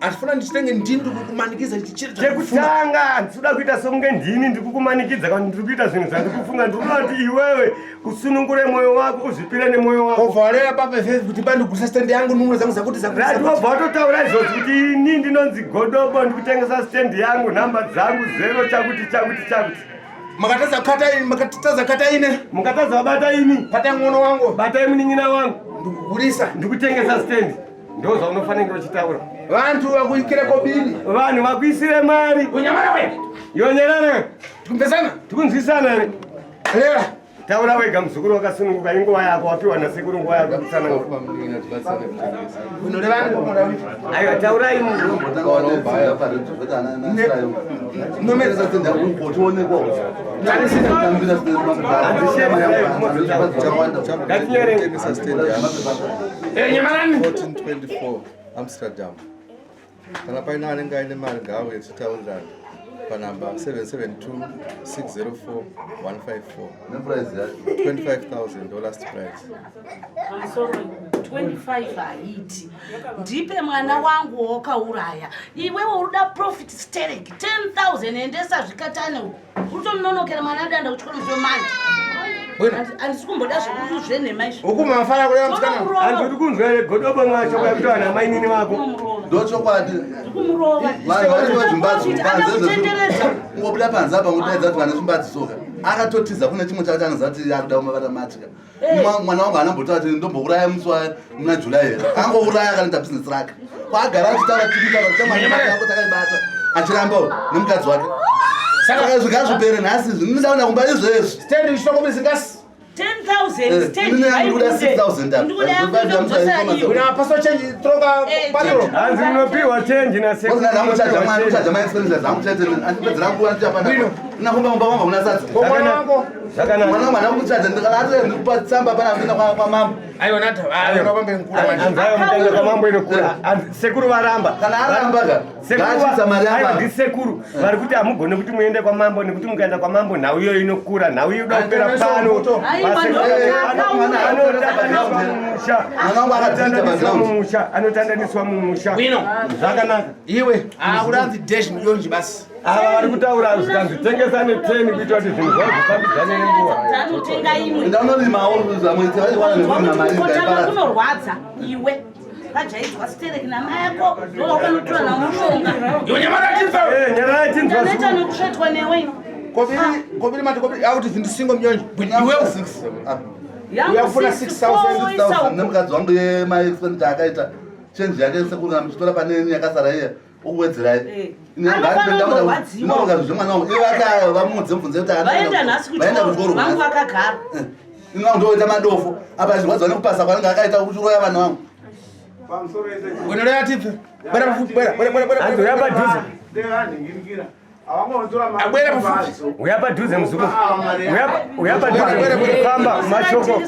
atifuna ndichitenge ndini ndikukumanikidza chichiri Chekutanga handisuda kuita sokunge ndini ndikukumanikidza kana ndiri kuita zvinhu zvandikufunga ndikuda kuti iwewe usunungure mwoyo wako uzvipire nemwoyo wako. Obva wareva papa ifevi kuti bandigusa stand yangu numura dzangu dzakuti zakuti. Rati wobva watotaura izvozvi kuti ini ndinonzi Godobo ndikutengesa stand yangu nhamba dzangu zero chakuti chakuti chakuti. Makatadza kukata ini, makatadza kukata ine. Mukatadza kubata ini. Batai mwono wangu. Batai munin'ina wangu. Ndikugurisa. Ndikutengesa stand. Ndoo zvaunofanira uchitaura. Vantu vakuikire kobiri. Vanhu vakuisire mari. Unyamara we. Yonyerana. Tikunzwisana? Tikunzwisana here? Reva. Taura wega muzukuru wakasununguka inguva yako wapiwa nasekuru nguva yako kutsanangura. Aiwa taurai Nyamarani. 1424 Amsterdam. Kana paine anenge aine mari ngaauye titaurirane panhamba 772 604 154. Neprice yacho. 25,000 ndo last price. Pamusoro 25 haiti ndipe mwana wangu wawakauraya iwewe uruda profit sterek 10000 endesa zvikatane uko utomunonokera mwana adanda kuchikoro musi wemanje handisi kumboda zvekuti zvenhema izvi Huku mafara kureva musikana. Handiri kunzwa here godobo mwacho kwakuti vanhu amainini vako. Ndochokwadi. Kumurova. Vanhu vari vezvimbadzo panze Kutendereza. Ungobuda panze apa ngodaidza kuti vane zvimbadzo soka. Akatotiza kune chimwe chakacho anoziva kuti akuda kumavata matya. Mwana wangu anambotaura kuti ndombouraya musi wa muna July here. Angouraya akanoita business rake. Kwaagara achitaura tichitaura kuti mwana yako takaibata. Achiramba nemukadzi wake. Saka izvi ngazvipere nhasi izvi. Ndinoda kuenda kumba izvezvi. Stand ichitongobisa ngasi. 10,000 stand Ini yangu ndikuda 6,000 apa. Ndikuda yangu inodzosera iyo. Una paso change troka patro. Hanzi munopiwa change nasekuru. Muchaja mwana, muchaja mai expenses zangu chete. Andipedzera nguva ndichapana. Ina kumba kumba kwanga kuna sadza. Mwana wangu. Zvakanaka. Mwana wangu haana kuchaja ndikati ndikupa tsamba pana ndina kwa kwa mambo. Aiwa nata. Aiwa pambe nkura manje. Hanzi aiwa mutanga kwamambo inokura. Hanzi sekuru varamba. Kana aramba ka. Sekuru Ngaachisa mari aiwa yamambo. ndisekuru vari kuti hamugoni kuti muende kwamambo nekuti mukaenda kwamambo nhau iyoyo inokura nhau iyo inoda kupera pano. Aiwa, Anotandaniswa mumusha. Mwana wangu akadzidza Anotandaniswa background. mumusha. Anotandaniswa mumusha. Bwino. Zvakanaka. Iwe, ah uranzi dash miliyoni basi. Ava vari kutaura zvikanzi tengesa ne10 kuitira kuti zvinhu zvavo zvifambidzane nenguva. Tanotenga imwe. Ndaunorimawo zvamwe taiwana nekurima mari Kutanga ndaiparadza. kunorwadza iwe vajaidzwa sterek namai ako ndovakanotora namushonga Iwe nyamara tinzwa. Eh, nyararai tinzwa ndaneta zvikuru. nekusvetwa newe ino Kobiri, kobiri mati kobiri auti zindisingo miliyoni. Bwino iwe. 6. Ah. yangu Uyafuna 6,000 6,000 nemukadzi wangu yemai expenditure akaita change yake sekuru kana muchitora pane ini yakasara iya okuwedzerai Eh. Anofanira kurwadziwa. inoronga zvemwana wangu iye aka vamudze mubvunze kuti vaenda nhasi vaenda kuchikoro kuchikoro vangu nhasi. vakagara Ini wangu ndoita madofo apa achirwadziwa nekupasa kwanenge akaita kuchiroya vana vangu Bwino lera tipe. Bwera pafupi, bwera, bwera, bwera, bwera. Hanzi uya padhuze. Abwera pafupi. Uya padhuze muzukuru. Uya padhuze muzukuru. Famba mashoko.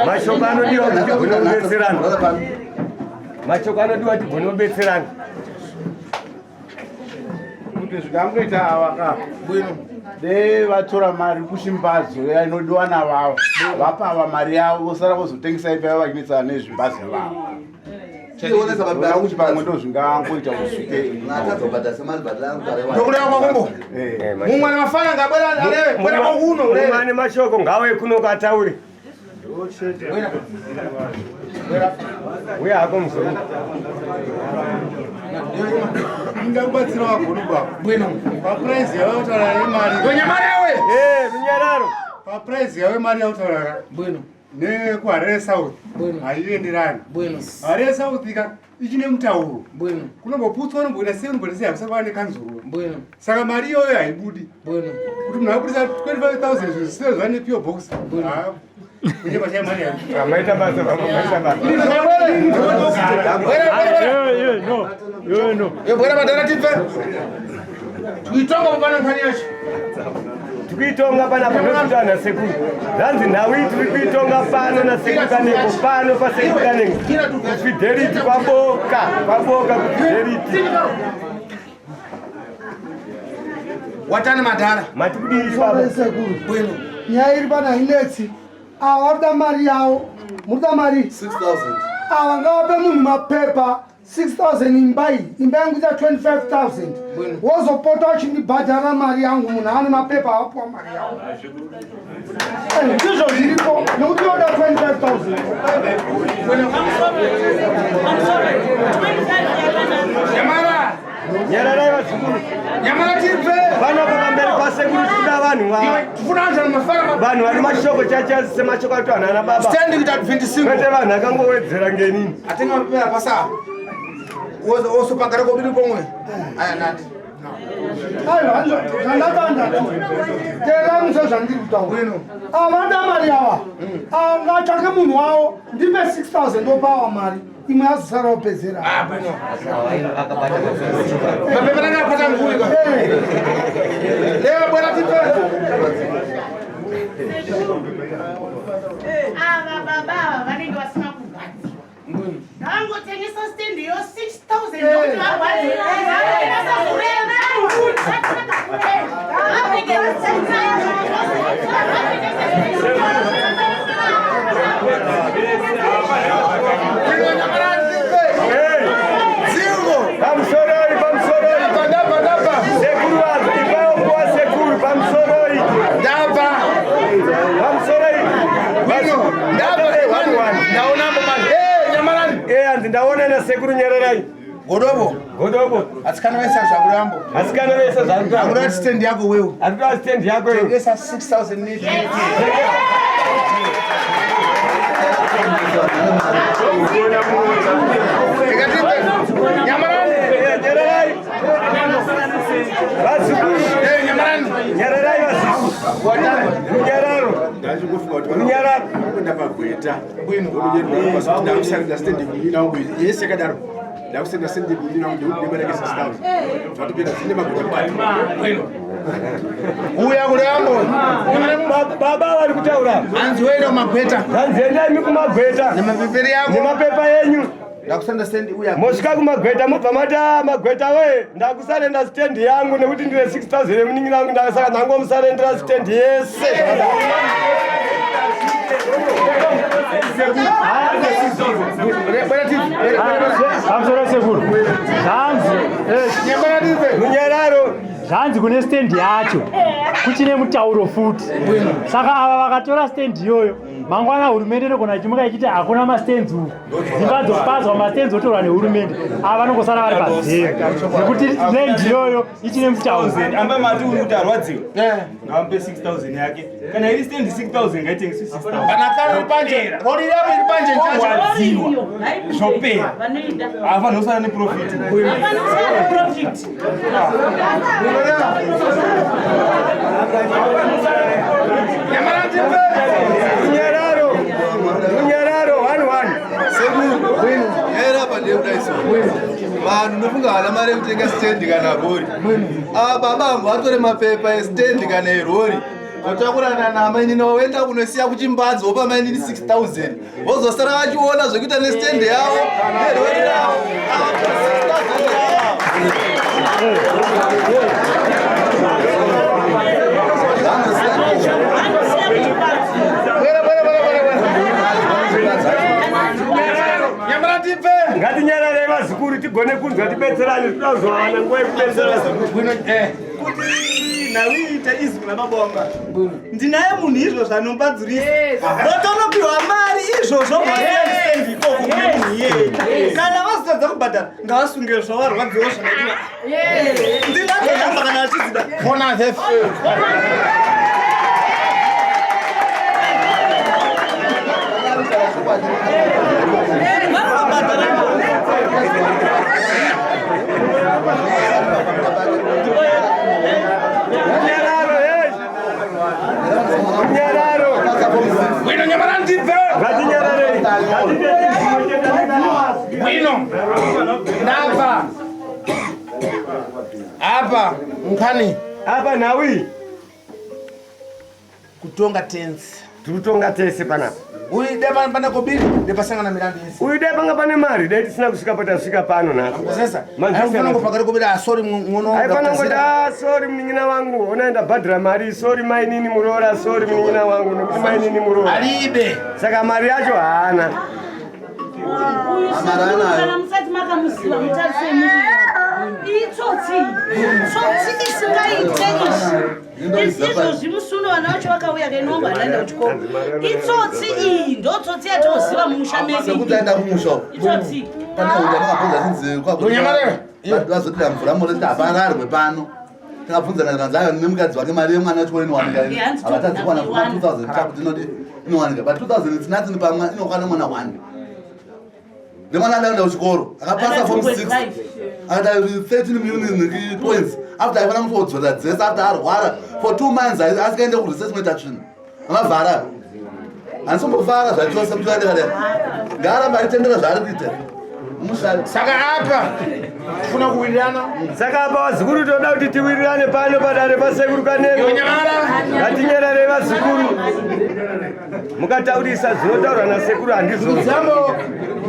Mashoko anodiwa kuti tigone kubetserana. Mashoko anodiwa tigone kubetserana. kuti zvikangoita ava ka de vatora mari kuchimbadzo iya inodiwa navava vapa ava mari yavo vosara vozotengesa ipa yavo vachinetsana nezvimbadzo vavo kuti pamwe ndo zvingangoita kusvike Ndokuda kwakumbo. Mumwe mafana ngabwera alewe, bwera kwakuno Mumwe ane mashoko ngauye kuno kataure. Uya hako muzukuru. Nda kubatsira vagonu baba. Bwino. Paprice yavakutaura yemari. Wenyamari yawe. Eh, runyararo. Paprice yawe mari yakutaura. Bwino. NekuHarare South. Bwino. Haienderani. Bwino. Harare South ka ichine mutauro. Bwino. Kunomboputswa unomboita sei unomboita sei hakusati kwaane kanzuro. Bwino. Saka mari iyoyo haibudi. Bwino. Kuti munhu abudisa 25,000 zvisiro zvane PO box. Bwino. Kunyepa chai mari yayo. Maita basa baba, maita basa. Bwera madhara tibve. Tuitonga papana nkhani yacho. Tikuitonga panapa ndokuti ana sekuru. Zvanzi nhau iyi tiri kuitonga pano nasekuru Kanengo, pano pasekuru Kanengo. Kufidelity kwaboka, kwaboka kufidelity. Watani madhara. Mati kudii baba? Sekuru. Bwino. Nyaya iri pana inetsi. Ava vari kuda mari yavo. Muri kuda mari? 6000. Ava ngavape munhu mapepa 6000 imba iyi. Imba yangu ita 25000. Wozopota uchindibhadhara mari yangu munhu ane mapepa avapiwa mari yavo. Ndizvo zviripo nekuti yoda 25000. Nyamara. Nyararai vazukuru. Nyamara tibve. Panapa pamberi pasekuru tikuda vanhu va. Tifuna vanhu mafara. Vanhu vane mashoko chacha semashoko ato vanhu ana baba. Stand kuita 25. Kwete vanhu akangowedzera ngenini. Atenga mapera pasa. Wosopagara kobiri pomwe. Aya nati. Aiwa, zvandatanda teerera sezvandiri kutaura. Ava mari ava angatsvake munhu wavo ndipe 6000 opawa mari imwe azosara opedzera. Mapepa anga akapata nguwi ka. Leo bwana tibve. Ava baba ava vanenge vasina kurwadziwa. Ngavangotengesa stand yo 6000 ndokuti varwadziwe. Zingo. Pamusoroi, pamusoroi. Ndapa, ndapa. Sekuru vanhu, ipawo nguva sekuru, pamusoroi. Ndapa. Pamusoroi. Bwino. Ndapa. Ndaona manje. Eh, nyamarani. Eh, hanzi ndaona nasekuru nyararai. Godobo. Godobo. Asikana vese zvakurambo. Asikana vese zvakurambo. Akuda stand yako wewe. Akuda stand yako wewe. Tengesa 6000 net. Nyamarani. Nyararai. Vazukuru. Eh, nyamarani. Nyararai vazukuru. Runyararo. Runyararo. Kuenda pagweta. Ndakusarenda stand munina wangu yese yakadaro. Ndakusarenda stand munina wangu ndekuti nemari yake 6000. Zvatopera dzine magweta kubata. Uya kurambo. Baba vari kutaura. Hanzi woenda kumagweta. Hanzi endai mi kumagweta. Nemapeperi yako. Nemapepa yenyu. Ndakusenda stand uya. Mosvika kumagweta mobva mati "Ah, magweta we ndakusarenda stand yangu nekuti ndine 6000 yemunin'ina wangu saka ndangomusarendera stand yese. Pamusoro sekuru. Zvanzi. Runyararo. Zvanzi kune stand yacho kuchine mutauro futi. Saka ava vakatora stand iyoyo mangwana hurumende inogona ichimuka ichiti hakuna mastands uku. Dzimba dzopazwa mastands otorwa nehurumende. Ava vanongosara vari pazero. Nekuti land iyoyo ichine mutauro. Amba mati uri kuti arwadziwe. Ngamupe 6000 yake. Kana iri stand 6000 ngaitengeswe 6000. Kana kari panje. Rori yavo iri panje njacho. Warwadziwa. Zvopera. Haafaniri kusara neprofit. Profit. Runyararo. Runyararo one one. Sekuru, era apa ndeyekudaiso. Vanhu ndofunga havana mari yekutenga stendi kana rori. Ava baba vangu vatore mapepa estendi kana erori. Votakurana namainini voenda kunosiya kuchimbadzo vopa mainini 6000 vozosara vachiona zvekuita nestendi yavo nerori ravo. Ava 6000 yavo. Ngatinyararei vazukuru tigone kunzwa tibetserane toda kuzowana nguva yekubetsera vazukuru. Kuti nhau iite izwi kuna baba wangu ndinaye munhu izvozvo anombadzurisa ndotonopiwa mari izvozvo masendi ikoko kune munhu iyeye. Kana vazotadza kubhadhara, ngavasunge zvavarwadziwa zvinoitwa. Ndingatotamba kana achidzida. Fona zef. Nyararo, yes. Nyararo. Bwino, nyamara ndibve. Ngatinyararei. Bwino. Ndabva. Apa nkhani. Apa nawi. Kutonga tenzi. Tiri kutonga tese panapa. Uyu dai pane kobiri ndepasangana milandu yese. Uyu dai panga pane mari, dai tisina kusvika patasvika pano nhasi. Sasa, haifana ngopakari kobiri, ah sorry ngono. Haifana ngoti, ah sorry munin'ina wangu, unaenda bhadhira mari, sorry mainini muroora, sorry munin'ina wangu, nekuti mainini muroora. Alibe. Saka mari yacho haana. Uyu sekuru, kana musati makamuziva, mutarise muri itsotsi, tsotsi isingaite izvi. Izvozvi musi uno vana vacho vakauya kainongo anaenda kuchikoro. Itsotsi iyi, ndo tsotsi yatoziva mumusha medu. Sekuti aenda kumusha uko. Itsotsi. Pane uta makabvunza chinzi vazodira mvura mureti hapararwe pano. Takabvunza kanzi ayo nemukadzi wake mari yemwana wechikoro inowanika. Eh, hanzi Havatadzi kuwana kuma 2000 2000 chakuti inodi inowanika, but 2000 it's nothing pamwe inokwana mwana 1 nemwana adaenda kuchikoro akapasa Ana form 6 2.5. akaita 13 million points after aifana kutodzorera dzese after arwara for 2 months asikaende kuresettlement atsvina amavhara. Handisombofara zvachose kuti aende kadai, ngaaramba achitendera zvaari kuita mushari. Saka apa tifuna kuwirirana. Saka apa vazukuru toda kuti tiwirirane pano padare pasekuru Kanengo. Ngatinyarare vazukuru. Mukataurisa zvinotaurwa nasekuru handizvo. Zambo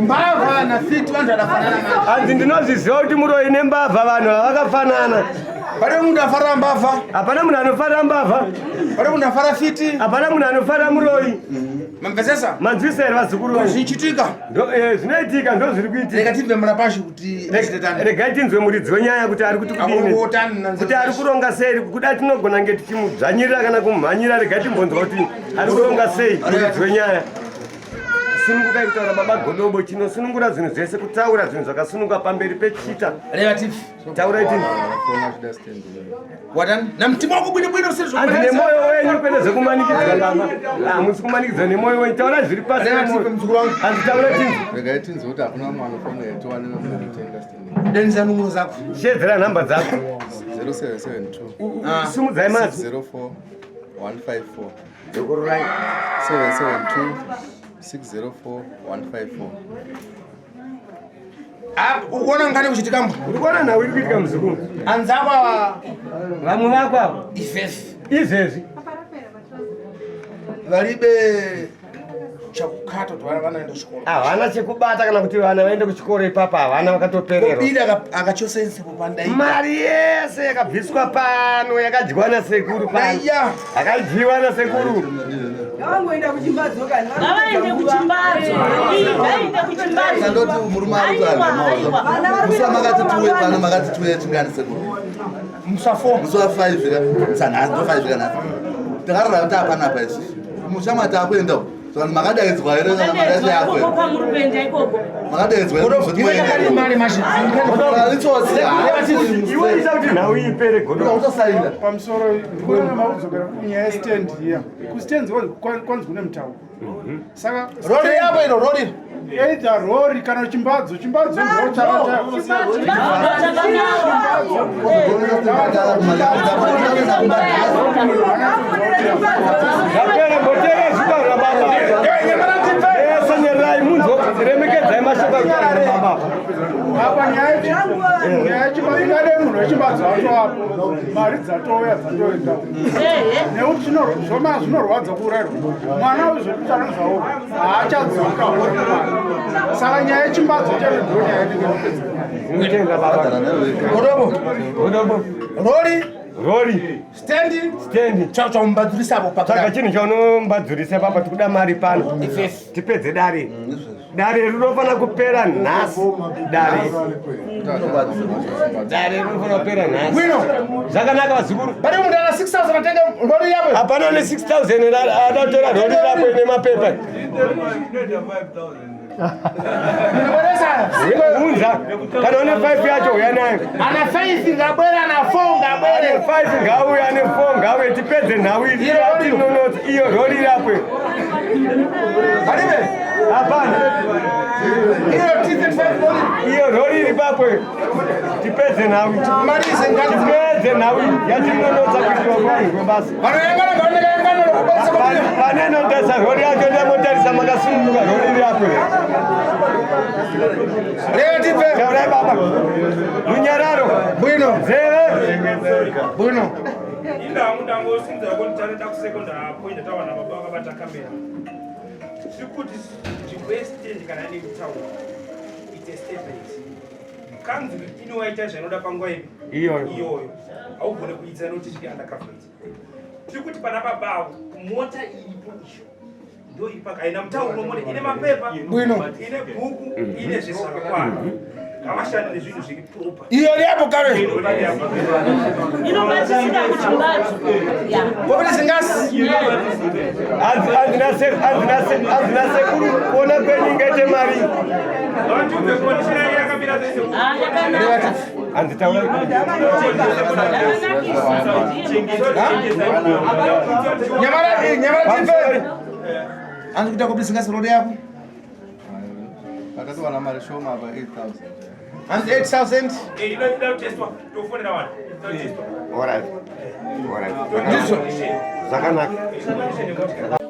mbavha na fiti vanhu vakafanana. Hanzi ndinozviziva kuti muroyi nembavha vanhu havakafanana. Pane munhu afarira mbavha? Hapana munhu anofarira mbavha. Pane munhu afara fiti? Hapana munhu anofara muroyi. Mamvesesa? Manzwisa here vazukuru? Zvichiitika. Zvinoitika, ndo zviri kuitika. Rega tibve muna pashi kuti Regai tinzwe muridzi wenyaya kuti ari kuti kudini, Akungotani nanze kuti ari kuronga sei. Kuda tinogona nge tichimudzvanyirira kana kumumhanyira. Regai timbonzwa kuti ari kuronga sei muridzi wenyaya. Sunungukai kutaura, baba Godobo. Chinosunungura zvinhu zvese kutaura zvinhu zvakasununguka pamberi pechita. Reva tifi. Taurai tini. Watani? Na mtima wako bwino bwino usiri. Hanzi nemwoyo wenyu, kwete zvekumanikidzwa baba. Hamusi kumanikidzwa, nemwoyo wenyu taurai zviri pasi Reva pemwoyo. tipe muzukuru wangu. Hanzi taura tinzi. Regai tinzwe kuti hakuna mumwe anofanira tiwane kutenga stand. Denisa numero zako. Shedzera nhamba dzako. 0772 Sumudzai mazwi. 604 154. Dzokororai. 772 604 154. Ukuona ngani kuchitika mbwa? Uri kuona nhau iri kuitika muzukuru? Anzako ava Vamwe vako ava. Izvezvi. Izvezvi. Varibe chakukata kuti vana vanaenda kuchikoro. Havana chekubata kana kuti vana vaende kuchikoro ipapa havana, vakatopererwa. Kobiri akachosa insepo pandai. Mari yese yakabviswa pano yakadyiwa nasekuru pano. Aiya. Yakadyiwa nasekuru. Ngavangoenda kuchimbadzo kani. Ngavaende kuchimbadzo. Iyi ngaende kuchimbadzo. Sandoti murume ari Aiwa, aiwa. Musi wamakati tuwe pano, makati tuwe chingani sekuru? Musi wa4. Musi wa5 ka sanhasi ndo 5 kanhasi takarara kuti apanapa izvi mushamwa taakuenda zvanzi makadaidzwa here kana mari yacho Makadaidzwa yako ikoko kwamuri kuenda ikoko. Makadaidzwa Mari mashi. Iwe ita kuti nhau ipere, Godo. Utosainda. Pamusoro, ndikuona makudzokera kunyaya yestand iya. Kustand kwanzi kune mutauro, saka Rori yapo iro, rori. Either rori kana chimbadzo, chimbadzo ndo chakata. Zvapera, mbotera zvitaura baba. Ese nyerai munzwa, remekedzai mashoko akutaura baba. Apa nyaya yechimbadzo, ingade munhu wechimbadzo atoapo, mari dzatouya dzatoenda, nekuti zvoma zvinorwadza kuurayirwa mwana uyu zvekuti anozvaura haachadzoka mari. Saka Nyaya yechimbadzo Mutenga baba. Godobo. Godobo. Rori. Rori. Stendi. Stendi. Chaumbadzurisa apo Tsvaga chinhu chaunombadzurisa papa tikuda mari pano. Tipedze dare. Dare rinofana kupera nhasi. Dare. Dare rinofana kupera nhasi. Bwino. Zvakanaka vazukuru. Pane munhu ana 6000 atenga rori yapo. Hapana ne 6000 adatora rori rapo nemapepa. Unza. Kana une 5 yacho uya nayo. Ana 5 ngabwere ana 4 ngabwere. Ane 5 ngauye ane 4 ngauye tipedze nhau iyi. Tinonotsa iyo rori rapo. Palibe. Hapana. Iyo T35 rori. Iyo rori iri papo. Tipedze nhau. Malize ngati. Tipedze nhau yatinonotsa kuitwa kwangu kwebasa. Vanoyangana ngavanoyangana nokubasa Pane inotarisa rori yacho ndamotarisa makasununguka rori iri apo. Leo tipe. Taurai baba. Runyararo. Bwino. Zeve. Bwino. Indamu ndangosinza kuti tanoenda kusekondari apo ende tawana baba vakabata kamera. Tiri kuti nzvimbo yestendi kana ine mutauro it's a statement. Kanzuru inowaita zvainoda panguva ipi? Iyoyo. Iyoyo. Haugone kuitsa nekuti zviri under coverage. Tiri kuti pana baba avo mota iripo iyo ndo iri paka haina mutauro mota ine mapepa Bwino. ine bhuku ine zvese zvakakwana. Ngavashande nezvinhu zviri proper. Iyo yapo kare. Inobatisika kuchimbadzo. Ya. Popiti singasi. Hanzi nasekuru kuona kwenyu ingaite mari. Vandiudze condition yake yakamira sei sekuru. Ah, yakanaka. Hanzi taurai. Nyamara nyamara tipe. Anzi kuita kopiti singasi rori yako. Akatowana mari shoma apa 8000. Anzi 8000. Eh, inoda kutestwa tofonera vanhu. Inoda kutestwa. Alright. Alright. Ndizvo. Zvakanaka.